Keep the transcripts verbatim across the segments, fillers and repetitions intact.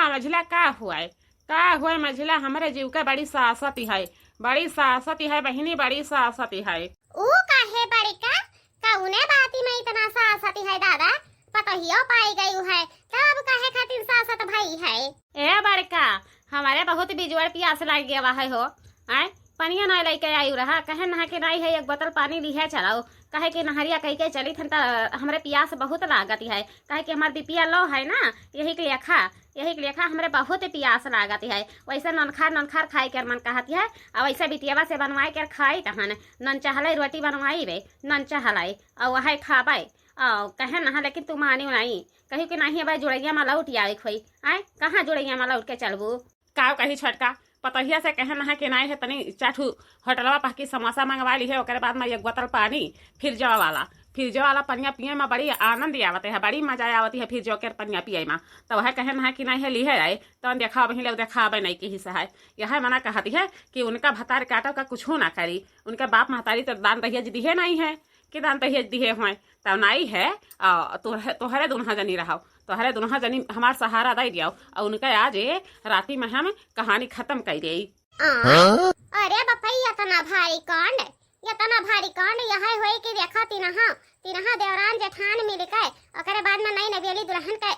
मझिला का हुआ है, का हुआ है मझिला, हमरे जीव के बड़ी सासत है, बड़ी सासत है बहिनी, बड़ी सासत है। ऊ काहे बड़का, कउने बाती में इतना सासत है दादा? पतोहियो पाई गई है, तब काहे खातिर सासत भई है? ए बड़का, हमरे बहुत बिजोड़ पियास लाग गवा है हो। आय, पनिया नाई लइके आयु रहा, कहे नहा के नाई है, एक बोतल पानी लिहे चलाओ, कहे कि नहरिया कहि के चली थन त हमरे पियास बहुत लागत है, कहे कि हमार बिपिया लो है ना, यही के लेखा, यही के लेखा हमरे बहुत पियास लागत है। वैसे ननखार ननखार खाए के मन कहत है, और वैसे बिटियावा से बनवाए के खाई तहन, नन चहले रोटी बनवाई बे, नन चहले, और वह खाबे, और कहे नहा, लेकिन तू मानियो नहीं, कही कि नहीं, अब जुड़ैया में लौट आवे खोई। आय, कहाँ जुड़ैया में लौट के चलबू? काव कही छोटका, पतोहिया से कहे नहा कि नाई है, तनी चार ठू होटलवा पहकी समोसा मंगवा ली है, ओकरे बाद में एक बोतल पानी, फ्रिजवा वाला, फ्रिजवा वाला पनिया पिए में बड़ी आनंद आवत है, बड़ी मजा आवत है फ्रिजवा के पनिया पिए में। तो वह कहे नहा कि नाई है, लिहे आए, तो देखा वहीं लोग देखाबे नहीं की हिस्सा है। यह मना कहती है कि उनका भतार काटो का कुछ ना करी, उनका बाप महतारी तो दान दहेज दिहे नहीं है कि दान दहेज दिहे हुए, तब नाई है, आ, तोहरे, तोहरे दुनहा जनी रहो, तोहरे दुनहा जनी हमार सहारा दे दियो, और उनका आज ये राती में हम कहानी खत्म कर दे। हाँ? अरे बपई, इतना भारी कांड, इतना भारी कांड यह होई कि देखा, तिनहा, तिनहा देवरान जेठान मिल के, ओकरे बाद में नई नवेली दुल्हन के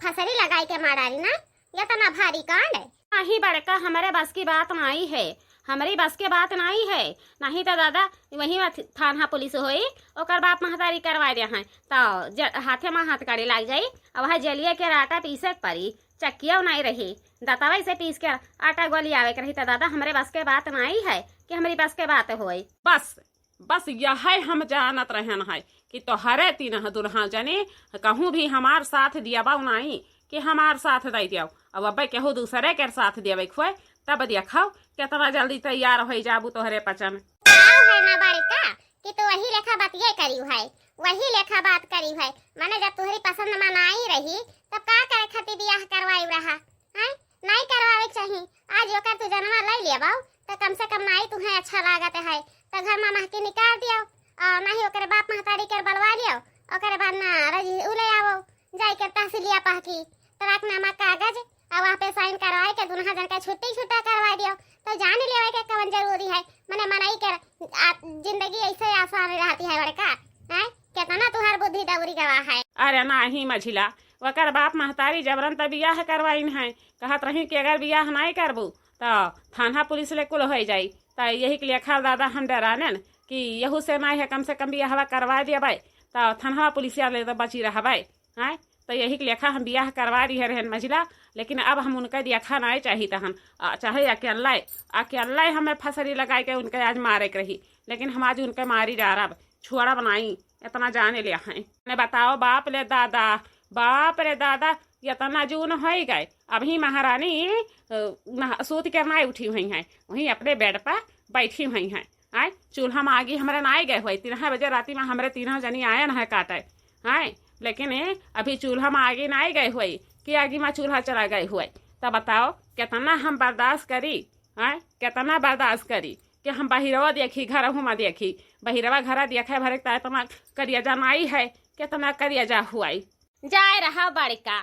फसरी लगाई के मार डाली ना, इतना भारी कांड। नहीं बड़का, हमरे बस की बात नाई है, हमरी बस के बात नाई है। नहीं तो दादा, वही में थाना पुलिस होई, ओकर बाप महतारी करवा दे हैं, तो ज-, हाथे में हथकड़ी लाग जाई, और वह जेलिए के आटा पीसे के परी, चक्कियो नहीं रही, दतवई से पीस के आटा गोली आवे के रही। तो दादा, हमरे बस के बात नाई है कि हमरी बस के बात होई। बस, बस यह हम जानत रहन है कि तोहरे तीन दुल्हा जने कहूँ भी हमार साथ दियाबा नाई कि हमार साथ दे दियाओ। अब अब्बे केहू दूसरे के साथ देवे खोए, तब देखो कितना जल्दी तैयार हो जाबू तोहरे पचन। आओ है ना बड़का कि तू वही लेखा बतिये करियो है, वही लेखा बात करियो है। माने जब तोहरी पसंद में नाई रही, तब का करे खातिर बियाह करवाई रहा, हैं? नाई करवावे के चाही। आज ओकर तू जनवा ले लेबो, तो कम से कम नाई तुहे अच्छा लागत है, तो घर में महकी निकाल दियो, और नहीं ओकरे बाप महतारी के बलवा लियो, ओकरे बाद ना रजी उ ले आवो, जाई के तहसीलिया पहकी, तलाकनामा कागज, और वहाँ पे साइन करवाए के दुनहा जन के छुट्टी छुट्टा करवा दियो, तो जान लेवे के कवन जरूरी है। मने मनई के आ, जिंदगी ऐसे आसान रहती है बड़का, हैं? कितना तुहार बुद्धि दौरी गवा है। अरे नाही मझिला, ओकर बाप महतारी जबरन त बियाह करवाइन है, कहत रही कि अगर बियाह नाई करबू त थाना पुलिस ले कुल हो जाई। त यही के लेखा दादा हम डरानेन कि यहू से नाई है, कम से कम बियाहवा करवा देबै त थानवा पुलिसिया ले तो बची रहबै। आय, तो यही के लेखा हम बियाह करवा रही रहन मझिला, लेकिन अब हम उनका देखा नाई चाहित हन, आ, चाहे अकेला, अकेला हमें फसरी लगाए के उनके आज मारे के रही, लेकिन हम आज उनके मारी डारब, छोड़ब नाई, इतना जाने ले हैं। ने बताओ बाप ले दादा, बाप रे दादा, इतना जून हो गए, अभी महारानी, अ, नहा-, सूत के नाई उठी हुई हैं, वहीं अपने बेड पर बैठी हुई हैं। आय, चूल्हा में आगी हमरे नाई गए हुए, तीन बजे राती में हमरे तीनों जनी आए न है काटे। आय, लेकिन ए, अभी चूल्हा में आगी नाई गए हुए कि आगी में चूल्हा चला गए हुए। तब बताओ, कितना हम बर्दाश्त करी? आय, कितना बर्दाश्त करी कि हम बहिरवा देखी, घरहू में देखी, बहिरवा घरा देखे भरे त इतना करिया जनाई है, कितना करिया जा हुआई। जाए रहा बड़का,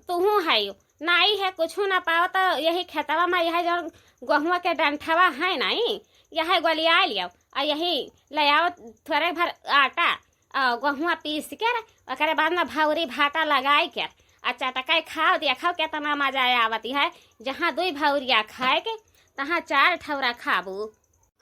तुहू है, नाई है, कुछू ना पाओ, तो यही खेतवा में यह जौन गेहुआ के डंठवा है नाई, यह गोलिया लियो, और यही ले आओ थोड़े भर आटा, और गेहुआ पीस के, ओकरे बाद में भौरी भाटा लगाई के, आ चटकाई खाओ, देखो कितना मजा आवती है। जहाँ दुई भौरिया खाए के, तहाँ चार ठौरा खाबू।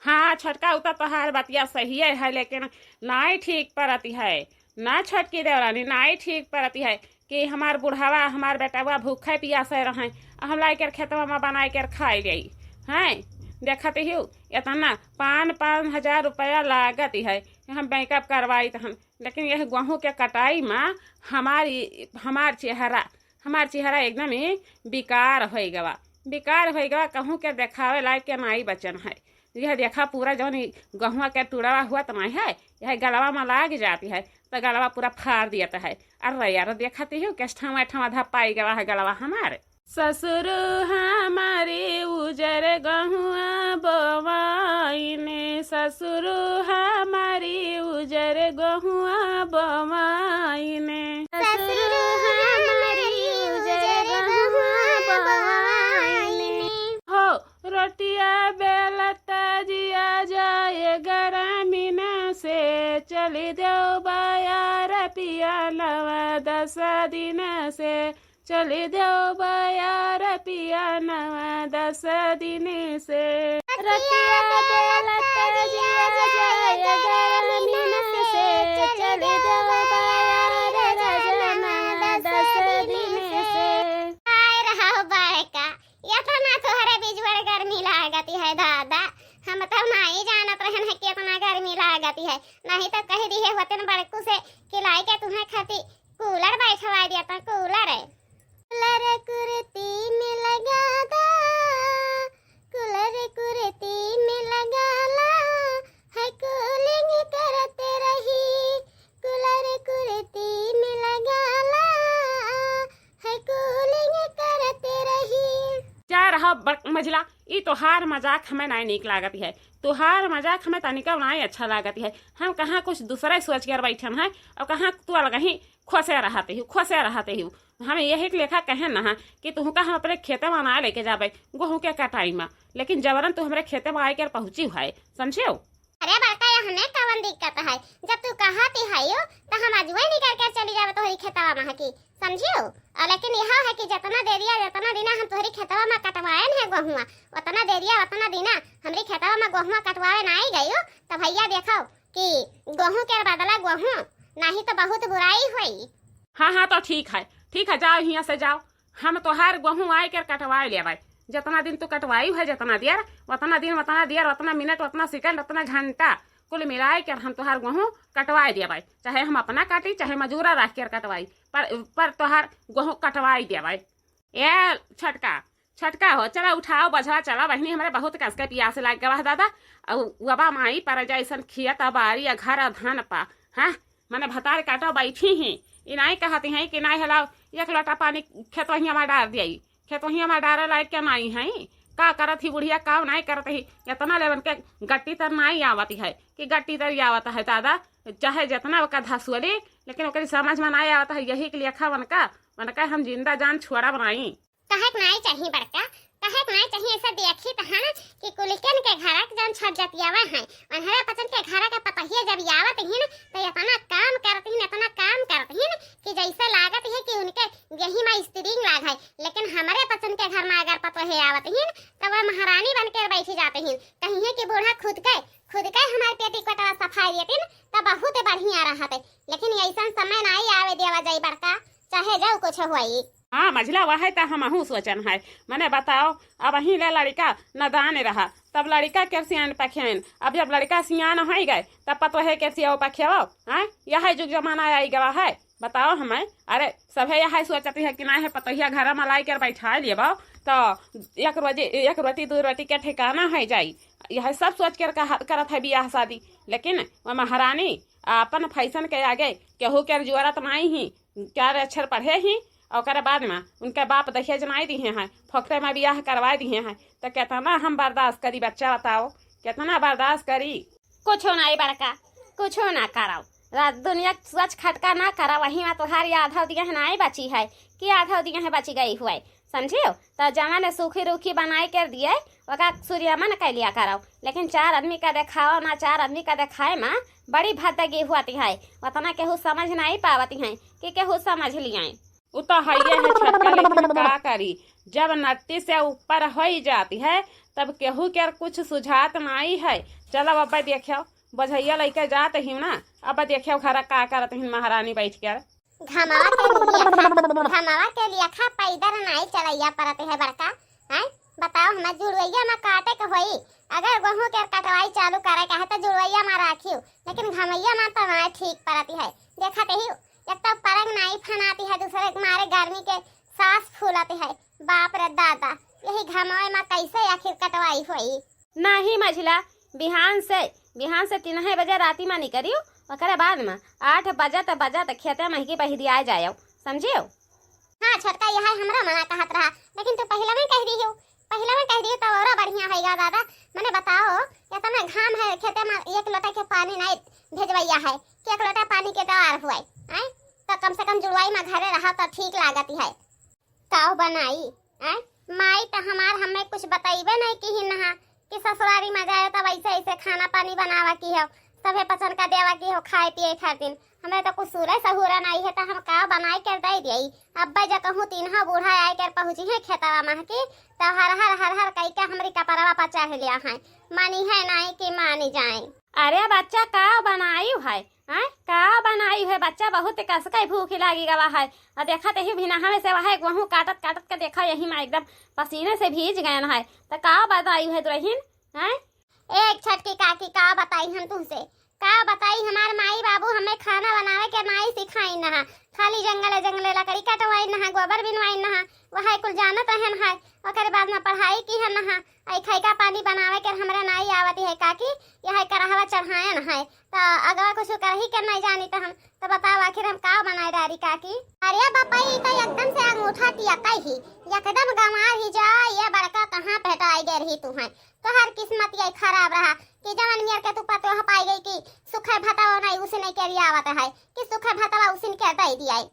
हाँ छोटका, उ तो तोहार बतिया सही है, लेकिन नाई ठीक परती है ना छोटकी देवरानी, नाई ठीक परती है कि हमार बुढ़ावा, हमार बेटवा भूखे पियासे रहे, आ हम लाई कर खेतवा में बनाई कर खाई जाई। हैं, देखत ही इतना पाँच, पाँच हजार रुपया लागत है, हम मेकअप करवाई तहन, लेकिन यह गेहूं के कटाई में हमारी, हमार चेहरा, हमार चेहरा एकदम ही बेकार होइ गवा, बेकार होइ गवा, कहूँ के देखावे लायक के नाई बचन है। यह देखा पूरा जौन ई गेहुआ के टुड़वा हुआ त नाई है, यह गलवा में लाग जाती है, तो गलवा पूरा फाड़ दियत है। अरे यार, देखती हो, किस ठावा ठावा धपाई गवा है गलवा हमार। ससुर हमारी उजर गेहुआ बोवाइने, ससुर हमारी उजर गेहुआ बोवाइने। ससुर हमारी उजर गेहुआ देव बयार पिया नवा दस दिन से, चली देव बयार पिया नवा दस दिन से। रतिया बेलत जिया जाए गरमिन से, चली देव बयार राजा नवा दस दिन से। आय रहो बड़का, एतना तोहरे बिजुअर गर्मी लागत है दादा, हम तो नाहीं जानत रहन है कि एतना गर्मी लागत है, नाहीं तो कहि दिहे होतेन बड़कू से कि लाइके तुहैं खाती कूलर बैठवाइ दिया था, कूलर। कूलर कुर्ती में लगा दा, कूलर कुर्ती में लगा ला, है कूलिंग करत रही, कूलर कुर्ती में लगा ला, है कूलिंग करत रही। जा रहा बड़-, मझिला, ई तोहार मजाक हमें नाहीं नीक लागत है, तोहार मजाक हमें तनिका नाहीं अच्छा लागत है। हम कहाँ कुछ दूसरे सोच कर बैठन है और कहाँ तू अलग ही खुसे रहते ही, खुसे रहते ही। हम यही के लेखा कहेन ना कि तुहका हम अपने खेते में ना लेके जाबे गोहूँ के कटाई में, लेकिन जबरन तू हमरे खेते में आए कर पहुँची है, समझियो? अरे बड़का, यहने कवन दिक्कत है? जब तू कहत ही हइयो, त हम अजुए निकल कर चली जाबे तोहरी खेतवा में की, समझियो? और लेकिन यह है कि जितना देरिया, जितना दिना हम तोहरी खेतवा में कटवाएन है गोहुआ, उतना देरिया, उतना दिना हमरी खेतवा में गोहुआ कटवावे ना आई गयो, त भैया देखो कि गोहूँ के बदला गोहूँ, नाहीं तो बहुत बुराई होई। हाँ, हाँ, तो ठीक है, ठीक है, जाओ हियाँ से जाओ, हम तोहार गोहूँ आए के कटवाए लेबै। जितना दिन तू कटवाई है, जितना देर, उतना दिन, उतना देर, उतना मिनट, उतना सेकंड, उतना घंटा, कुल मिलाए के हम तोहार गोहूँ कटवाए देबै। चाहे हम अपना काटी, चाहे मजूरा रख के कटवाई, पर, पर तोहार गोहूँ कटवाए देबै। ए छोटका, छोटका हो, चला उठाओ बझवा, चला बहिनी, हमरे बहुत कस के पियास लाग गवा है दादा। अउ वबा माई पर जैसन खेत आ बारी आ घर आ धान पा, हाँ, मने भतार काटो बैठी ही, ई नाई कहती हैं कि नाई हलाओ, एक लोटा पानी खेतवहिया में डार दियाई, खेतवहिया में डारे लायक क्या नाई है? का करत ही बुढ़िया, का नाई करत ही? इतना ले उनके गट्टी तर नाई आवत है कि गट्टी तर आवत है दादा, चाहे जितना ओका धसुअली, लेकिन ओकरी समझ में नाई आवत है। यही के लेखा उनका, उनका हम जिंदा जान छोड़ा बनाई। कहे के नाई चाही बड़का, कहे के नाई चाही। ऐसा देखी त है ना कि कुलिकन के घर के जौन छत जतियावा है, उन्हरे पचन के घर के पतहिया जब आवत ही न, तो इतना काम करत ही न, इतना काम करत ही न कि जैसे लागत है कि उनके यही में स्त्री लाग है। लेकिन हमरे पचन के घर में अगर पतोहे आवत ही न, तो वह महारानी बन के बैठी जाते ही। कहीं है कि बूढ़ा खुद के, खुद के हमारे पेटी कोटवा सफाई देती न, तो बहुत बढ़िया रहत है। लेकिन ऐसा समय नाई आवे देवा जाई बड़का, चाहे जो कुछ होई। हाँ मझिला, वह त हमहू सोचन है। मने बताओ, अबहीं ले लड़िका नदान रहा, तब लड़िका के सियान पखेन, अब जब लड़िका सियान होइ गए, तब पतोहे के सियाओ पखेओ। हाँ, यह जुग जमाना आई गवा है। बताओ हमें, अरे सभे यह सोचती है कि ना है पतोहिया घर में लाई कर बैठा लेबो, तो एक रोजी, एक रोटी दो रोटी के ठिकाना है जाई। यह सब सोच कर कहा-, करत है बियाह शादी। लेकिन वह महारानी आपन फैशन के आगे केहू के जरूरत नाई ही। चार अक्षर पढ़े ही, ओकरे बाद में उनके बाप दहेज नाई दिहे हैं, फोकटे में बियाह करवाए दिहे हैं, तो कितना हम बर्दाश्त करी बच्चा, बताओ, कितना बर्दाश्त करी? कुछो नाई बड़का, कुछो ना कराओ, रात दुनिया सोच खटका ना कराओ, वही में तोहार आधो दिया है नाई बची है कि आधो दिया है बची गई हुए, समझियो? तो जवन सूखी रूखी बनाए कर दिए, ओका सूर्यमन कर लिया कराओ, लेकिन चार आदमी का देखाओ ना, चार आदमी का देखाए में बड़ी भद्दगी हुआती है। उतना केहू समझ नाई पावती हैं कि केहू समझ लियाई। उ तो हइये है छोटका, लेकिन का करी, जब नट्टी से ऊपर होई जाती है, तब केहू के कुछ सुझात नाई है। चलो अब देखियो, बझैया लइके जात ही ना, अब देखियो घर का करत ही महारानी बैठ कर। घमवा के लेखा, घमवा के लेखा पैदल नाई चलैया परत है बड़का। हैं? बताओ, हमें जुड़वैया में काटे के होई, अगर गोहूँ के कटवाई चालू करे के है तो जुड़वैया में राखियो, लेकिन घमैया में तो नाई ठीक परत है। देखत ही, एक तो परंग नाई फनाती है, दूसरे के मारे गर्मी के सांस फूलत है। बाप रे दादा, यही घमवे में कैसे आखिर कटवाई होई? नाही मझिला, बिहान से, बिहान से तीन बजे राती में निकरियो, ओकरे बाद में आठ बजत बजत खेते में ही बहिरिया जायो, समझियो? हाँ छोटका, यह हमरा मना कहत रहा, लेकिन तू पहले में कह दियो, पहले में कह दियो तो और बढ़िया होइगा दादा। मने बताओ, इतना घाम है खेते में, एक लोटा के पानी नहीं भेजवैया है कि एक लोटा पानी के गवार हुए, आय? तो कम से कम जुड़वाई में घरे रहा तो ठीक लागत है। काव बनाई, आय? माई तो हमार हमें कुछ बतइबे नहीं किहिन हा कि ससुरारी में जाए तब ऐसे ऐसे खाना पानी बनावा की हो। तबे पचन का देवा की हो खाए पिए खातिर। हमें तो कुछ सूरे सहूरा नाई है, तो हम का बनाई कर दे दिए। अब्बे जो कहूँ तीन हा बूढ़ा आए कर पहुँची है खेतवा महकी, तो हर हर हर हर कई के हमरी कपड़वा पर चढ़ लिया है। मानी है नाई कि मानी जाए। अरे बच्चा, का बनाई है? हैं? का बनाई है बच्चा? बहुत कसके भूख लागी गवा है। और देखा ते ही बिना हमें से वह वहूँ काटत काटत के देखा यही में एकदम पसीने से भीज गयन है। तो का बताई है दुरहिन? हैं? एक छटकी काकी, का बताई हम तुमसे, का बताई, हमार माई बाबू हमें खाना बनावे के नाई सिखाइन नहा, खाली जंगले जंगले लकड़ी कटवाइन नहा, गोबर बिनवाइन नहा, वह कुल जानत रहन है। ओकरे बाद में पढ़ाई की है नहा, आई खाई का पानी बनावे के हमरा नाई आवत है काकी, यह करहवा चढ़ायन है, तो अगवा कुछ करही के नहीं जानी तो हम, तो बताओ आखिर हम का बनाए डारी काकी? अरे बापा, ई तो एकदम से अंगूठा टिया कही, एकदम गंवार ही जा, ये बड़का कहाँ भेटाई गए रही तू है। तोहर किस्मत ये खराब रहा कि जवन मेर के तू पतोह पाई गई कि सुखे भतवा नहीं उसिन के रियावत है, कि सुखे भतवा उसिन के दे दिया।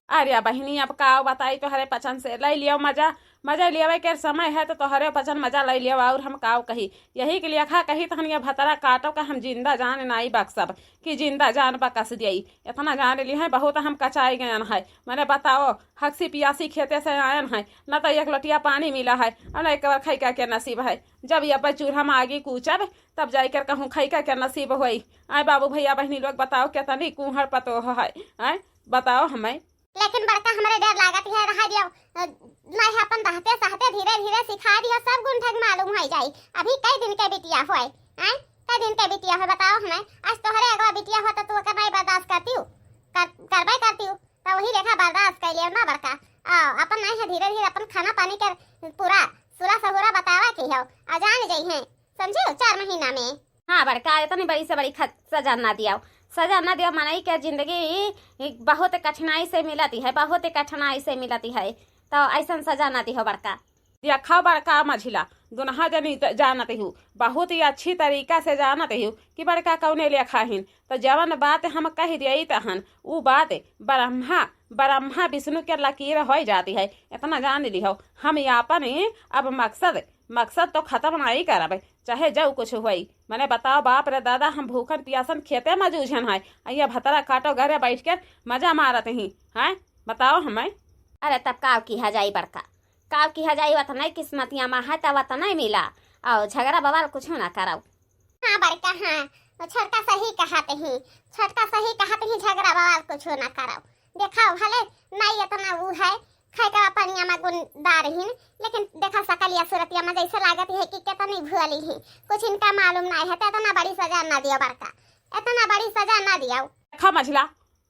अरे बहिनी, अब का बताई तोहरे पचन से, ले लियो मजा, मजा लेवे के समय है तो तोहरे पचन मजा ले लियो, और हम का कही। यही के लिए खा कही तहन ये भतरा काटो का हम जिंदा जान नाई बक्सब, कि जिंदा जान बकस दियई। इतना जान ली है, बहुत हम कचाई गयन है। मने बताओ, हकसी पियासी खेते से आयन है, न तो एक लोटिया पानी मिला है, और न एक बार खैका के नसीब है। जब ये अपन चूल्हा में आगी कूचब, तब जाइकर कहूँ खैका के नसीब होई। आय बाबू, भैया, बहिनी लोग, बताओ, कितनी कूहड़ पतोह है, आय, बताओ हमें। लेकिन बड़का, हमरे डर लागत है, रहा दियो, अ, नहीं अपन दहते सहते धीरे धीरे सिखा दियो, सब गुण ढंग मालूम हो जाई। अभी कई दिन के बिटिया होए, आय, कई दिन के बिटिया हो, बताओ हमें। आज तोहरे अगवा बिटिया हो तो तू ओकर नहीं बर्दाश्त करती हो, कर, करबे करती हो, तो वही लेखा बर्दाश्त कर लियो ना बड़का। आ, अपन नहीं है, धीरे धीरे अपन खाना पानी के पूरा सुरा सहुरा बतावा के हो, आ जान जई है, समझी हो, चार महीना में। हाँ बड़का, इतनी बड़ी से बड़ी ख-, सजा ना दियाओ, सजा ना दियाओ। मनई के जिंदगी बहुत कठिनाई से मिलती है, बहुत कठिनाई से मिलती है, तो ऐसन सजा ना दियो बड़का। देखा बड़का मझिला, दुनहा जनी त-, जानत हूँ, बहुत ही अच्छी तरीका से जानत हूँ कि बड़का कौने लेखा हिन। तो जवन बात हम कह दिए तहन, ऊ बात ब्रह्मा, ब्रह्मा विष्णु के लकीर हो जाती है। इतना जान लिहो, हम आपन अब मकसद, मकसद तो खत्म नहीं करब, चाहे जो कुछ होई। मने बताओ बाप रे दादा, हम भूखन पियासन खेते में जूझन है, आ ये भतरा काटो घरे बैठ के मजा मारत ही, हैं? बताओ हमें। अरे तब काव किहा जाई बड़का, काव किहा जाई, वतने किस्मतिया में है त वतने मिला, और झगड़ा बवाल कुछ ना कराओ। हाँ बड़का, हाँ, वो छोटका सही कहत ही, छोटका सही कहत ही, झगड़ा बवाल कुछ ना कराओ। देखा भले नाई इतना ऊ है, खाए का पनिया में गुनदार ही, लेकिन देखा सकलिया सूरतिया में जैसे लागत है कि कितनी भुअली ही, कुछ इनका मालूम नहीं है, तो इतना बड़ी सजा ना दियो बड़का, इतना बड़ी सजा ना दियो। देखा मझिला,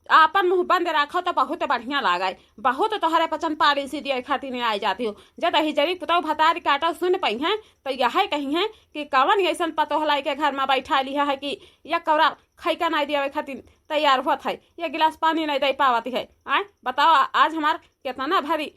आपन मुँह बंद राखो तो बहुत बढ़िया लागे। बहुत तोहरे पचन पालिसी दिए खातिर नहीं आई जाती हो। जब दही जरी पुतौ भतारी काटो सुन पई हैं, तो यह कही हैं कि कवन ऐसन पतोह लाई के घर में बैठा लिया है कि या कौरा खैका नहीं दियावे खातिर तैयार होत है, या गिलास पानी नहीं दे पावत है। आय बताओ, आ-, आज हमार कितना भारी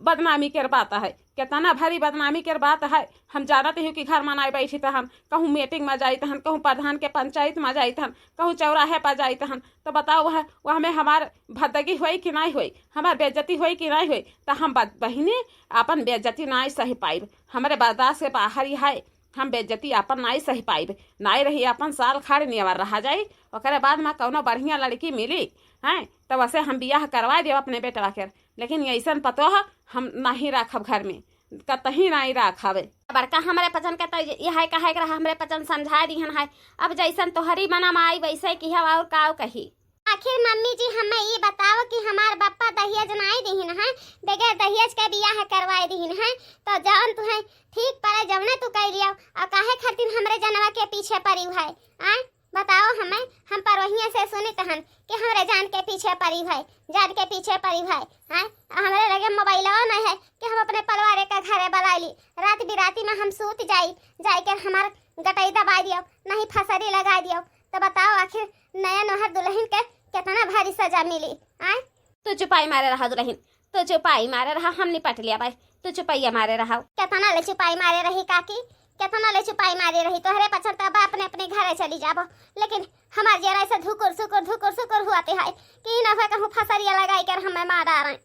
बदनामी के बात है, कितना भारी बदनामी के बात है। हम जानत ही कि घर में नहीं बैठी तहन, कहूँ मीटिंग में जाई तहन, कहूँ प्रधान के पंचायत में जाई तहन, कहूँ चौराहे पर जाई तहन, तो बताओ, वह, वह में हमार भद्दगी होई कि नहीं होई, हमार बेइज्जती होई कि नहीं होई? तो हम ब-, बहिनी, अपन बेइज्जती नहीं सह पाइब, हमरे बर्दाश्त के बाहर ही है। हम बेइज्जती अपन नहीं सह पाइब, नहीं रही अपन साल खाड़ नियवर रहा जाई। ओकरे बाद में कौनो बढ़िया लड़की मिली, हैं, तो वसे हम बियाह करवा देब अपने बेटवा के। लेकिन ऐसन पतोह हम नहीं राखब घर में, कतही नहीं राखब। बड़का, हमरे पचन के तो यह कहे के रहा, हमरे पचन समझा दिहन है। अब जैसन तोहरी मना में आई वैसे किहा, और काव कही। आखिर मम्मी जी, हमें ई बताओ कि हमार बप्पा दहेज नाई दिहिन है, बगैर दहेज के बियाह करवाए दिहिन है, तो जौन तुहें ठीक पड़े जौने तू कह लियो, और काहे खातिर हमरे जनवा के पीछे पड़ी है? आय, बताओ हमें, हम परवहिया से सुनित हन कि हमरे जान के पीछे पड़ी है, जान के पीछे पड़ी है। आय, हमरे लगे मोबाइलवा नहीं है कि हम अपने परिवार के घरे बुला ली, रात बिराती में हम सूत जाई, जाए के हमार गटई दबा दियो, नहीं फसरी लगा दियो। तो बताओ, आखिर नया नोहर दुल्हन के कितना भारी सजा मिली, आय? तू चुपाई मारे रहा दुल्हन, तू चुपाई मारे रहा, हम निपट लिया भाई, तू चुपाई मारे रहा। कितना ले चुपाई मारे रही काकी, कितना ले चुपाई मारे रही? तोहरे पछन तब अपने अपने घरे चली जाबो, लेकिन हमार जेरा ऐसे धुकुर सुकुर धुकुर सुकुर हुआ ते है कि न हुए कहूँ फसरिया लगाई कर हमें मार डारें।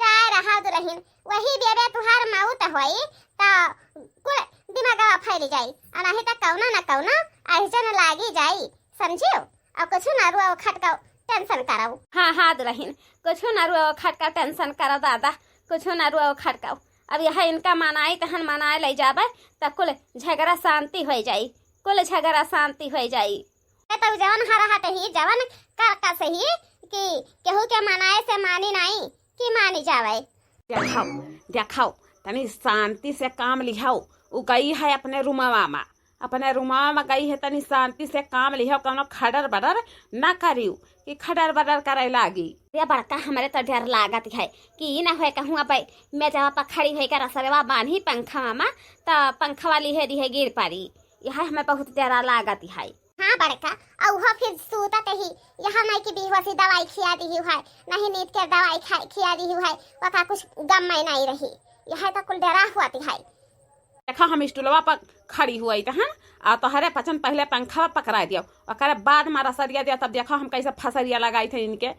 जाए रहा दुल्हन, वही बेबे तुहार मौत होई, त कुल दिमागवा फैल जाई, आ नहीं त कौनो न कौनो अड़चन लागी जाई। समझियो? और कुछ ना रुआ खटकाओ, tension कराओ। हाँ, हाँ दुलहिन, कुछ ना रुआ खटकाओ, tension करो दादा, कुछ ना रुआ खटकाओ। अब यह इनका मनाई तहन मनाए ले जाबे, त कुल झगड़ा शांति होइ जाई, कुल झगड़ा शांति होइ जाई। ए, तउ जवन हर हट ही, जवन कर कस ही कि केहू के मनाए से मानी नाई कि मानी जावे। देखाओ, देखाओ, तनी शांति से काम लिहाओ। उ गई है अपने रूमवा मा, अपने रूमवा मा गई है, तनी शांति से काम लिहाओ, कउनो खडर बडर ना करियो कि खडर बडर करे लागी। ये बड़का हमरे तो डर लागत है कि ई ना होए कहूँ अब मेजवा पर खड़ी होइके रसरवा बान्ही पंखवा मा, त पंखवा लिहे दिहे गिर पड़ी। यह हमें बहुत डरा लागत है। हाँ बड़का, अउहो फिर सूतत ही, यह नहीं कि बेहोशी दवाई खिया दिही है, नहीं नींद के दवाई खा, खिया दिही है, वका कुछ गम में नहीं रही, यह तो कुल डरा हुआ है। देखा, हम स्टूलवा पर खड़ी हुई तहन, आ तोहरे पचन पहले पंखवा पकड़ा दियो, ओकरे बाद मा रसरिया दियो, तब देखो हम कैसे फसरिया लगाई थे इनके,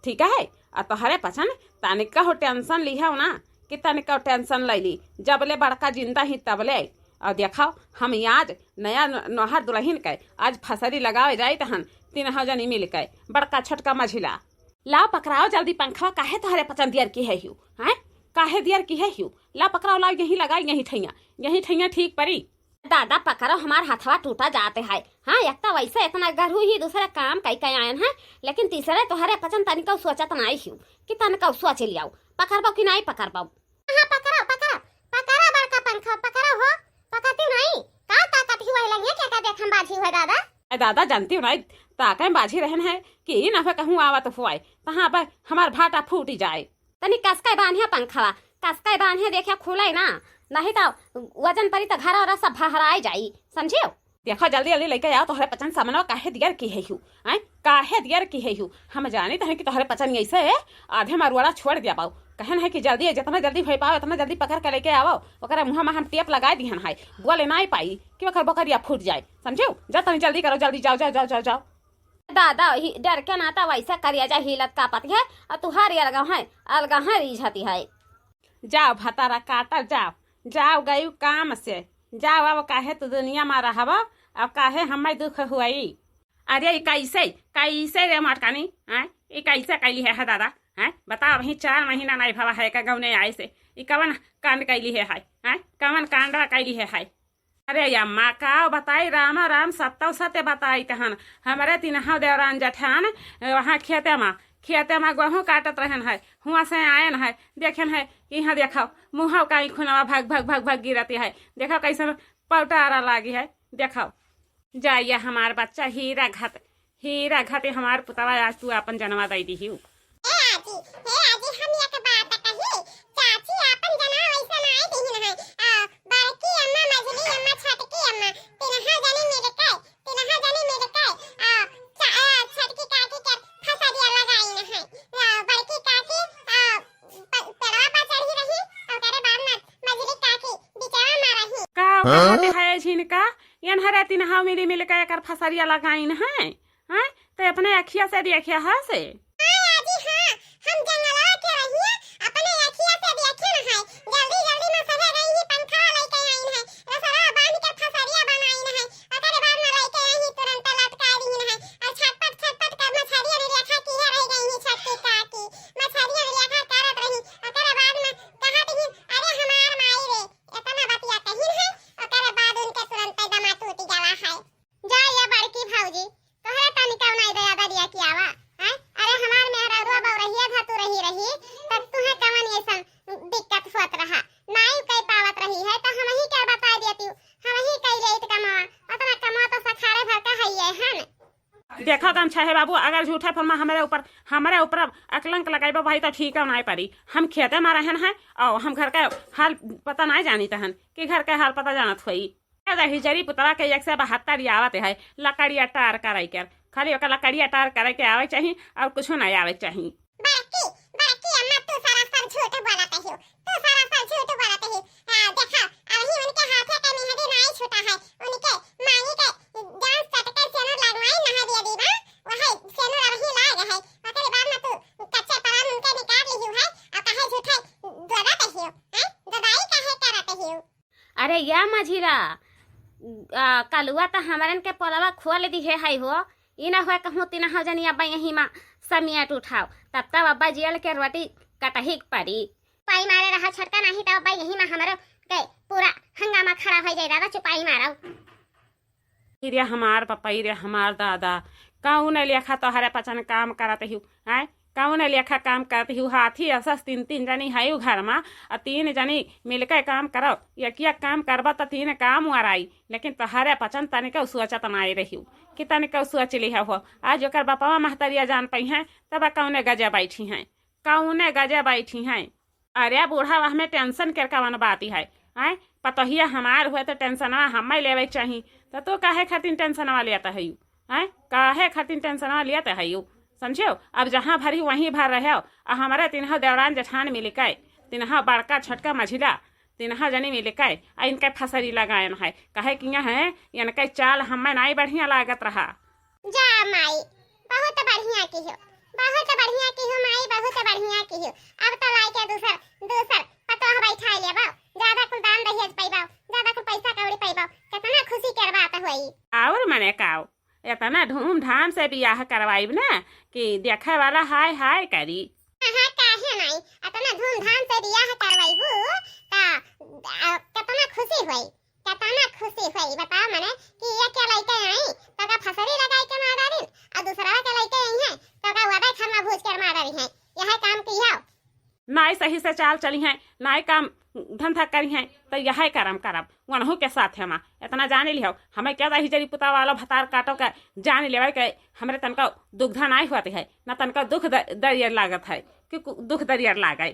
ठीक है? आ तोहरे पचन तनिका हो tension लिहो ना, कि तनिका tension ले ली, जबले बड़का जिंदा ही तबले। और देखाओ, हम आज नया न-, नोहर दुलहिन के आज फसरी लगावे जाइत हन, तीनहौ जनी मिल के, बड़का छोटका मझिला। लाओ पकड़ाओ जल्दी पंखवा, काहे तोहरे पचन दियर की है हियो, हैं? काहे दियर की है हियो? लाओ पकड़ाओ, लाओ यहीं लगाई, यहीं ठैया, यहीं ठैया ठीक परी। दादा पकड़ो, हमार हथवा टूटा जाते है। हाँ, एक तो वैसे इतना गरू ही दूसरा काम कई कई आयन है, लेकिन तीसरे तोहरे पचन तनिका सोचत नाई हियो कि तनिका सोच लियाओ, पकड़बो कि नाई पकड़बो। हाँ, पकड़ो, पकड़ो, पकड़ो बड़का पंखा, पकड़ो हो, पकड़ती नहीं, का ताकत ही वही लगिए, क्या का देखम बाझी हुए दादा? ए दादा, जानती हो नहीं, ताके बाझी रहन है कि ई ना हो कहूँ आवत हुए, तहाँ पर हमार भाटा फूटी जाए। तनी कसके बांधिया पंखवा, कसके बांधिया, देखिया खुले ना, नहीं तो वजन परी तो घर और सब भहराए जाई, समझियो? देखो, जल्दी जल्दी लेके आओ, तोहरे पचन सामनवा काहे दियर की है हू, हैं? काहे दियर की है हू? हम जानित है कि तोहरे पचन ऐसे है, आधे मरुआड़ा छोड़ दिया पाओ। कहन है कि जल्दी, जितना जल्दी हो पाओ, उतना जल्दी पकड़ के लेके आओ। ओकरे मुँह में हम टेप लगा दिहन है, बोले ना पाई कि ओकर बकरिया फूट जाए, समझियो? जा तनी जल्दी करो, जल्दी जाओ, जाओ, जाओ, जाओ, जाओ। दादा, ही डर के ना तो वैसे करिया जा हिलत कापत है, और तुहार अलगा है, अलगा है रीझती है। जाओ भतारा काटल जाओ, जाओ गयू काम से, जाओ, अब काहे तू दुनिया मा रहबो, अब काहे हमें दुख हुई। अरे, ई कैसे, कैसे रे मटकानी, हैं? ई कैसे कैली है, है दादा, हैं? बताओ, अभी चार महीना नहीं भवा है का गौने आए से, ई कवन कांड कैली है, है, हैं? कवन कांड कैली है, है? अरे अम्मा, का बताई, रामा राम सत्तौ सत्य बताई तहन। हमरे तिनहा देवरान जठान वहाँ खेते मा, खेते मा गेहूँ काटत रहन है, हुआँ से आयन है, देखेन है कि यहाँ देखो, मुँहौ का ई खूनवा भग भग भग भग गिरती है, देखो कैसन पौटारा लागी है, देखो। जाइए हमार बच्चा हीरा घात, हीरा घाती हमार पुतवा, आज तू आपन जनवा दई दिहिउ। ए आजी, हे आजी, हम एक बात कही, चाची आपन जनवा वैसे नाई दिहिन है। आ, बड़की अम्मा, मझली अम्मा, छोटकी अम्मा, तिनहा जनी मिलके, तिनहा जनी मिलके, आ, चा-, आ, छोटकी काकी के फसरिया लगाइन है। आ, बड़की काकी, आ, प-, पेड़वा पर चढ़ी रही, ओकरे बाद में मझली काकी बिचवा में रही। का हाँ? कहत है झिनका? एनहरे तिनहा मिली मिलके एकर फसरिया लगाइन है। हैं? ते अपने अखिया से देखे है से? हाँ आजी, हाँ, हम जंगलवा के रहिए, अपने अखिया से देखे न है। जल्दी जल्दी में सभे गई ही पंखा लेके आइन है, रसवा बांध के फसरिया बनाइन है, ओकरे बाद में लेके आई ही तुरंत लटका दीन है। और छटपट छटपट कर मछरिया ने देखा कि है रह गई ही छोटकी काकी, मछरिया ने देखा करत रही, ओकरे बाद में कहत ही, अरे हमार माई रे, इतना बतिया कहिन है, ओकरे बाद उनके तुरंत दमा टूट गवा है। जा ये बड़की भौजी, तोहरे तनिका नाई दया दरिया की आवा, हैं? अरे हमार मेहररुआ बउरहिया धतुरही रही, तब तुहे कवन ऐसन दिक्कत होत रहा? नाई कई पावत रही है, तो हमही के बताई देती, हमही कई लेत कमवा, उतना कमवा तो सखारे भर का हइये हन। देखो गमछा है बाबू, अगर झूठा फरमा हमरे ऊपर, हमरे ऊपर अकलंक लगाइबो भाई, तो ठीक है, नाई परी। हम खेते में रहन है, और हम घर का हाल पता नाई जानित हन, कि घर का हाल पता जानत होई। ए दही जरी पुतवा के एक से बहत्तर आवत है, लकड़िया टार करे के, खाली ओकर लकड़िया टार करे के आवे चाही और कुछ नहीं आवे चाही। बड़की, बड़की अम्मा, तू सरासर झूठ बोलत हो, तू सरासर झूठ बोलत हो। हाँ, देखा, अबही उनके हाथे के मेहंदी नाई छूटा है, उनके मांगी के जान सटके सेनुर लगवाई नहा दिया दीवा, वही सेनुर अबही लाग है, ओकरे बाद में तू कच्चे परान उनके निकाल लिहू है, और काहे झूठे दबात हो, हैं? दबाई काहे करत हो? अरे या मझिला, आ, कलुआ त हमरन के पोलवा खोल दिहे है हो, ई ना हुआ कहूँ तीन हो जनी अब्बा यही मा समियट उठाओ, तब तब अब्बा जेल के रोटी कटही के पड़ी। पाई मारे रहा छोटका, नाही तब अब्बा यही मा हमरो के पूरा हंगामा खड़ा हो जाए। दादा चुपाई मारो। ई रे हमार पपई रे हमार दादा, कौन लेखा तोहरे पचन काम करत हिउ, हैं? कौन लेखा काम करत हिउ? हाथी असस तीन तीन जनी है उ घर मा, आ तीन जनी मिलके काम करो। एक एक काम करबा त तीन काम वराई, लेकिन तोहरे पचन तनिको सोचत नाई रहिउ कि तनिको सोच लिहे हो। आज ओकर बपवा महतरिया जान पई हैं, तब कौने गजे बैठी हैं, कौने गजे बैठी हैं। अरे बूढ़ा, वह में टेंशन के कवन बात है? आय, पतोहिया हमार हुए तो टेंशनवा हमें लेवे के चाही, तो तू काहे खातिर टेंशनवा लेत हयू? आय, काहे खातिर टेंशनवा लेत हयू? समझियो, अब जहाँ भरी वहीं भर रहे हो, आ हमारे तिनहो देवरान जेठान मिलके, तिनहा बड़का छोटका मझिला, तिनहा जनी मिलके आ इनके फसरी लगायन है। काहे कि यहाँ है, इनके चाल हमें नाई बढ़िया लागत रहा। जा माई, बहुत बढ़िया किहो, बहुत बढ़िया किहो माई, बहुत बढ़िया किहो। अब तो लाई के दूसर, दूसर पतोह बैठा लेबो, ज्यादा कुल दान दहेज पैबो, ज्यादा कुल पैसा कौड़ी पैबो, कितना खुशी के बात होई। और मने काओ, इतना धूमधाम से बियाह करवाइब ना कि देखे वाला हाय हाय करी। हाँ, काहे नहीं, इतना धूमधाम से बियाह करवाइबू त, आ, कितना खुशी होई। केतना खुशी होई, बताओ मने कि ये के लइके आई, तोका फसरी लगाई के मार डारिन, और दूसरा के लइके आई हैं, तोका वबे घर में भूज के मार डारी हैं। यह काम की हो? नाई सही से चाल चली हैं, नाई काम धंधा करी हैं, तो यह करम करब वनहू के साथ है माँ। इतना जान लिहो, हमें क्या दही जरी पुता वाला भतार काटो के जान लेवे के हमरे तनको दुग्धा नाई होते है, ना तनको दुख द-, दरियर लागत है कि कु-, दुख दरियर लागे।